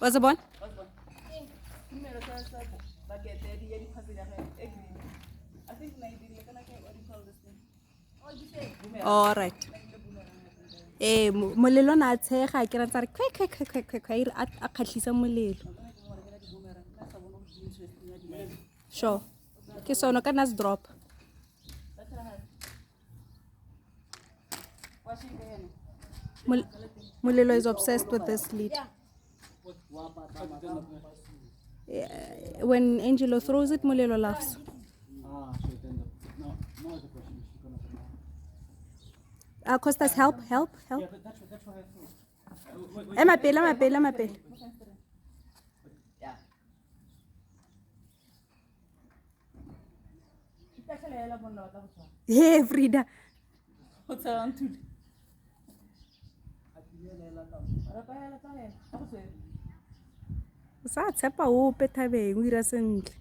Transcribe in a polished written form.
Wa se bona? All right. Ee, molelo o ne a tshega ke rantsa re kwe kwe kwe kwe kwe kwe a kgatlhisa molelo. Sure. Ke sone ka nna se drop. Molelo is obsessed with this lead. When Angelo throws it, Molelo laughs. Costas, help, help, help. Yeah, that's what I thought. Ema pele, ema pele, ema pele. Hey, Frida. O sa tshepa ope thabeng o ira sentle.